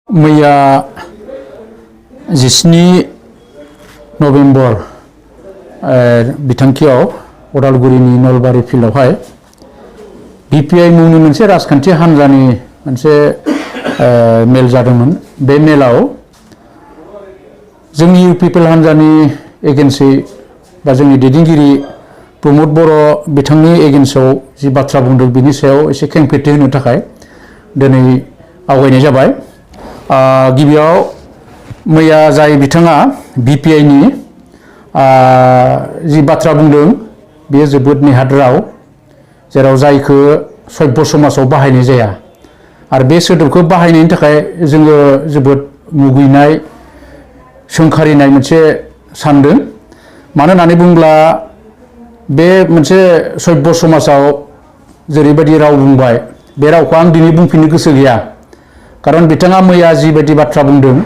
मैया 17 नभेम्बर बिथांखियाव उदालगुरिनि नलबारि फिल्डआवहाय बिपिआइ मुंनि मोनसे राजखान्थि हान्जानि मोनसे मेल जादोंमोन। बे मेलाव जोंनि इउ पिपल हान्जानि एगेन्सै बा जोंनि दैदेनगिरि प्रमद बर' बिथांनि एगेन्सआव जि बाथ्रा बुंदों बिनि सायाव एसे खेंफोरथि होनो थाखाय दिनै आवगायनाय जाबाय। गिबियाव मैया जाय बिथाङा बिपिआइनि जि बाथ्रा बुंदों बेयो जोबोद नेहाद राव, जेराव जायखौ सभ्य समाजाव बाहायनाय जाया आरो बे सोदोबखौ बाहायनायनि थाखाय जोङो जोबोद मुगैनाय सोंखारिनाय मोनसे सानदों। मानो होननानै बुङोब्ला बे मोनसे सभ्य समाजाव जेरैबायदि राव बुंबाय बे रावखौ आं दिनै बुंफिननो गोसो गैया। खारन बिथाङा मैया जिबायदि बाथ्रा बुंदों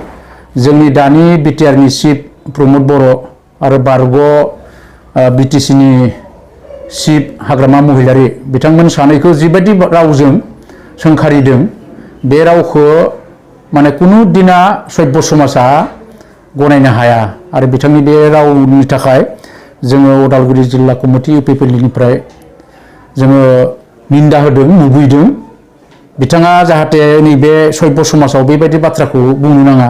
जोंनि दानि बिटिआरनि चिफ प्रमद बर' आरो बारग' बिटिसिनि चिफ हाग्रामा महिलारि बिथांमोन सानैखौ जिबायदि रावजों सोंखारिदों बे रावखौ माने कुनु दिना सभ्य समाजा गनायनो हाया आरो बिथांनि बे रावनि थाखाय जोङो उदालगुरि जिल्ला कमिटि इउ पिपलनिफ्राय जोङो निन्दा होदों, मुगैदों। बिथाङा जाहाथे नैबे सभ्य समाजाव बेबायदि बाथ्राखौ बुंनो नाङा।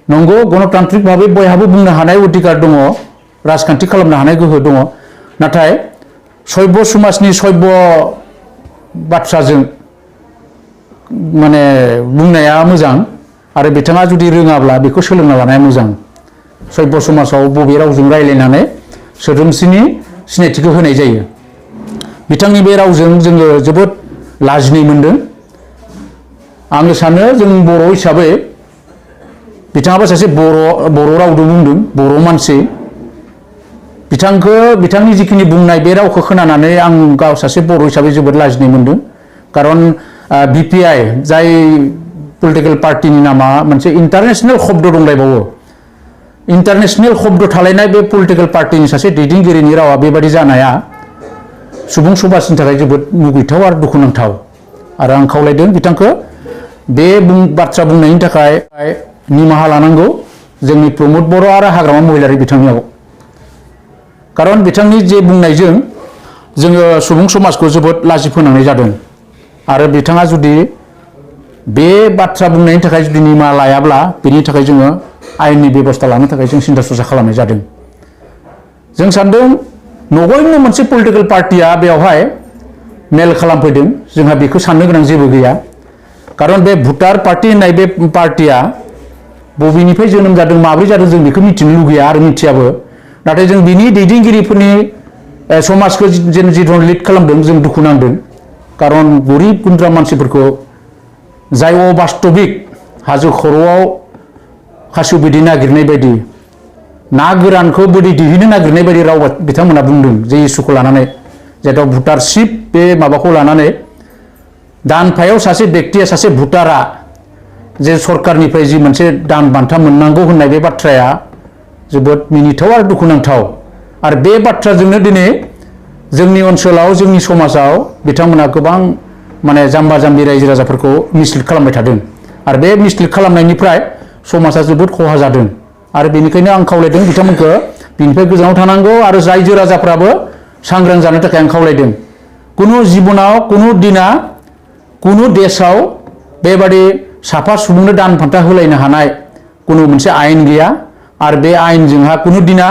नंगौ, गणतान्त्रिक भाबै बयहाबो बुंनो हानाय अधिकार दङ, राजखान्थि खालामनो हानाय गोहो दङ, नाथाय सभ्य समाजनि सभ्य बाथ्राजों माने बुंनाया मोजां आरो बिथाङा जुदि रोङाब्ला बेखौ सोलोंना लानाया मोजां। सभ्य समाजाव बबे रावजों रायज्लायनानै सोद्रोमसिनि सिनायथिखौ होनाय जायो। बिथांनि बे रावजों जोङो जोबोद लाजिनाय मोनदों। आङो सानो जों बर' हिसाबै बिथाङाबो सासे बर' रावजों बुंदों, बर' मानसि। बिथांनि जिखिनि बुंनाय बे रावखौ खोनानानै आं गाव सासे बर' हिसाबै जोबोद लाजिनाय मोनदों। खारन बिपिआइ जाय पलिटिकेल पार्टिनि नामा मोनसे इन्टारनेशनेल शब्द दंलायबावो। इन्टारनेशनेल शब्द थालायनाय बे पलिटिकेल पार्टिनि सासे दैदेनगिरिनि रावा बेबादि जानाया सुबुं समाजनि थाखाय जोबोद मुगैथाव आरो दुखुनांथाव। आरो आं खावलायदों बिथांखौ बे बाथ्रा बुंनायनि थाखाय निमाहा लानांगौ जोंनि प्रमद बर' आरो हाग्रामा महिलारि बिथांनियाव। खारन बिथांनि जे बुंनायजों जोङो सुबुं समाजखौ जोबोद लाजि फोनांनाय जादों आरो बिथाङा जुदि बे बाथ्रा बुंनायनि थाखाय जुदि निमाहा लायाब्ला बेनि थाखाय जोङो आयेननि बेबस्था लानो थाखाय जों सिन्था सरसा खालामनाय जादों। जों सानदों नगयनो मोनसे पलिटिकेल पार्टिया बेवहाय मेल खालामफैदों, जोंहा बेखौ साननो गोनां जेबो गैया। खारन बे भुटार पार्टि होननाय बे पार्टिया बबेनिफ्राय जोनोम जादों, माब्रै जादों जों बेखौ मिथिनो लुगैया आरो मिथियाबो। नाथाय जों बिनि दैदेनगिरिफोरनि समाजखौ जिधन लिड खालामदों जों दुखु नांदों। खारन गरिब गुन्द्रा मानसिफोरखौ जाय अबास्तबिक हाजो खर'आव खासेव बिदै नागिरनाय बायदि ना गोरानखौ बोरै दिहुननो नागिरनाय बायदि राव बिथांमोना बुंदों जे इसुखौ लानानै, जेराव भुटारशिप बे माबाखौ लानानै दानफायाव सासे बेक्तिया सासे भुटारा जे सरकारनिफ्राय जि मोनसे दान बान्था मोननांगौ होननाय बे बाथ्राया जोबोद मिनिथाव आरो दुखुनांथाव। आरो बे बाथ्राजोंनो दिनै जोंनि ओनसोलाव जोंनि समाजाव बिथांमोना गोबां माने जाम्बा जाम्बि रायजो राजाफोरखौ मिसलिड खालामबाय थादों आरो बे मिसलिड खालामनायनिफ्राय समाजा जोबोद खहा जादों। आरो बेनिखायनो आं खावलायदों बिथांमोनखौ बिनिफ्राय गोजानाव थानांगौ आरो रायजो राजाफ्राबो सांग्रां जानो थाखाय आं खावलायदों। कुनु जिबनाव कुनु दिना कुनु देशआव बेबादि साफा सुबुंनो दान बान्था होलायनो हानाय कुनु मोनसे आयेन गैया आरो बे आयेनजोंहा कुनु दिना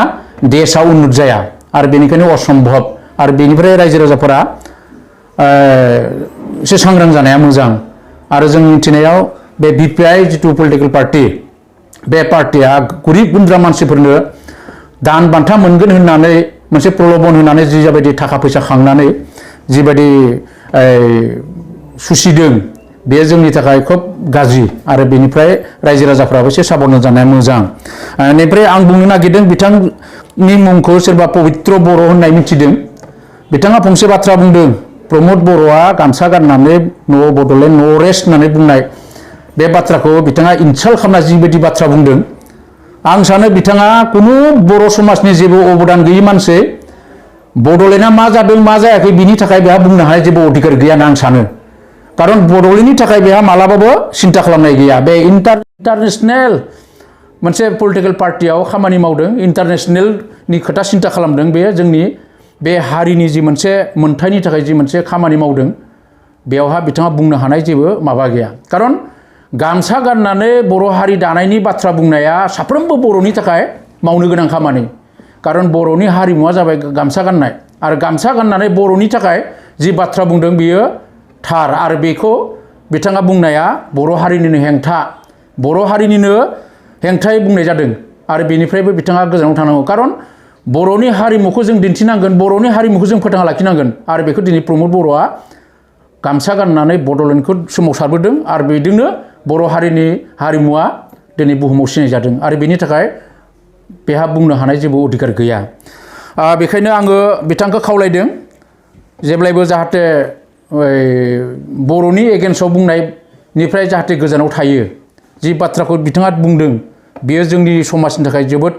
देशआ उन्नत जाया आरो बेनिखायनो असम्भब। आरो बेनिफ्राय रायजो राजाफोरा एसे सांग्रां जानाया मोजां। आरो जों मिथिनायाव बे बिपिआइ जिथु पलिटिकेल पार्टि बे पार्टिया गरिब गुन्द्रा मानसिफोरनो दान बान्था मोनगोन होननानै मोनसे प्रलबन होनानै जिबायदि थाखा फैसा खांनानै जिबायदि सुसिदों बे जोंनि थाखाय खोब गाज्रि आरो बेनिफ्राय रायजो राजाफ्राबो एसे साबधान जानाया मोजां। बेनिफ्राय आं बुंनो नागिरदों बिथांनि मुंखौ सोरबा पबित्र बर' होननाय मिथिदों। बिथाङा फंसे बाथ्रा बुंदों, प्रमद बर'आ गामसा गाननानै न' बड'लेण्ड न' रेस्ट होननानै बुंनाय बे बाथ्राखौ बिथाङा इनसाल्ट खालामना जिबायदि बाथ्रा बुंदों, आं सानो बिथाङा कुनु बर' समाजनि जेबो अबदान गैयि मानसि। बड'लेण्डआ मा जादों मा जायाखै बिनि थाखाय बेहा बुंनो हानाय जेबो अधिकार गैया होनना आं सानो। खारन बड'लेण्डनि थाखाय बेहा मालाबाबो सिन्था खालामनाय गैया बे इन्टारनेशनेल मोनसे पलिटिकेल पार्टियाव खामानि मावदों इन्टारनेशनेलनि खोथा सिन्था खालामदों बे जोंनि बे हारिनि जि मोनसे मोनथायनि थाखाय जि मोनसे खामानि मावदों बेयावहा बिथाङा बुंनो हानाय जेबो माबा गैया खारन गामसा गाननानै बर' हारि दानायनि बाथ्रा बुंनाया साफ्रोमबो बर'नि थाखाय मावनो गोनां खामानि खारन बर'नि हारिमुवा जाबाय गामसा गाननाय आरो गामसा गाननानै बर'नि थाखाय जि बाथ्रा बुंदों बियो थार आरो बेखौ बिथाङा बुंनाया बर' हारिनिनो हेंथा बर' हारिनिनो हेंथायै बुंनाय जादों आरो बेनिफ्रायबो बिथाङा गोजानाव थानांगौ खारन बर'नि हारिमुखौ जों दिन्थिनांगोन बर'नि हारिमुखौ जों फोथांना लाखिनांगोन आरो बेखौ दिनै प्रमद बर'आ गामसा गाननानै बड'लेण्डखौ सोमावसारबोदों आरो बेजोंनो बर' हारिनि हारिमुवा दिनै बुहुमाव सिनाय जादों आरो बेनि थाखाय बेहा बुंनो हानाय जेबो अधिकार गैया बेखायनो आङो बिथांखौ खावलायदों जेब्लायबो जाहाथे बर'नि एगेन्स्टआव बुंनायनिफ्राय जाहाथे गोजानाव थायो जि बाथ्राखौ बिथाङा बुंदों बेयो जोंनि समाजनि थाखाय जोबोद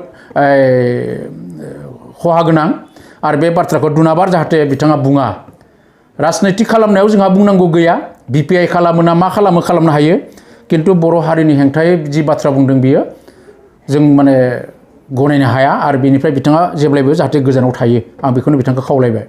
खहा गोनां आरो बे बाथ्राखौ दुनाबार जाहाथे बिथाङा बुङा राजनितिक खालामनायाव जोंहा बुंनांगौ गैया बिपिआइ खालामो ना मा खालामो खालामनो हायो किन्तु बर' हारिनि हेंथायै जि बाथ्रा बुंदों बियो जों माने गनायनो हाया आरो बेनिफ्राय बिथाङा जेब्लायबो जाहाथे गोजानाव थायो आं बेखौनो बिथांखौ खावलायबाय